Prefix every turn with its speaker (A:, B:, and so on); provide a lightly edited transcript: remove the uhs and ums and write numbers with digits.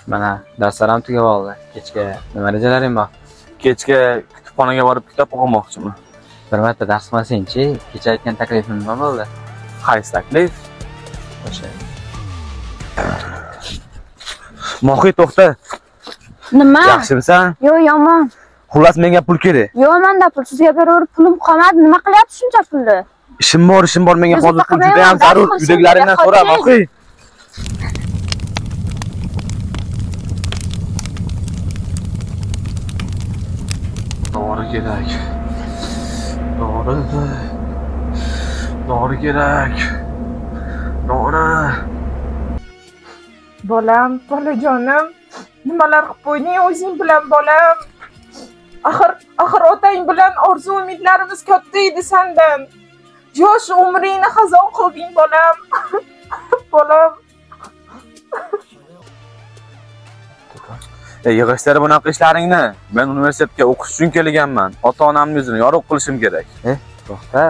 A: Mana darslar ham tugab oldi. Kechga nima rejalaring bor?
B: Kechga kutubxonaga borib kitob o'qimoqchiman.
A: Bir marta dars qilmasang-chi, kecha aytgan taklifim nima bo'ldi?
B: Qaysi taklif?
A: O'sha.
B: Mohiy to'xta.
C: Nima?
B: Yaxshimisan?
C: Yo'q, yomon.
B: Xullas menga pul kerak.
C: Yo'q, menda pul sizga beraverib pulim qolmadi. Nima qilyapsiz shuncha pulni?
B: Ishim bor, ishim bor, menga hozir pul juda ham zarur. Uydagilaringdan so'ra, Mohiy. Dori kerak. Dori. Dori kerak. Dori.
D: Bolam, bolajonim, nimalar qilib qo'yding o'zing bilan bolam? Axir otang bilan orzu umidlarimiz katta edi sendan. Yosh umringni xazon qilding bolam. Bolam.
B: Yig'ishtir bunaqa ishlaringni. Men universitetga o'qish uchun kelganman. Ota-onamning yuzini yorug' qilishim kerak.
A: To'xta.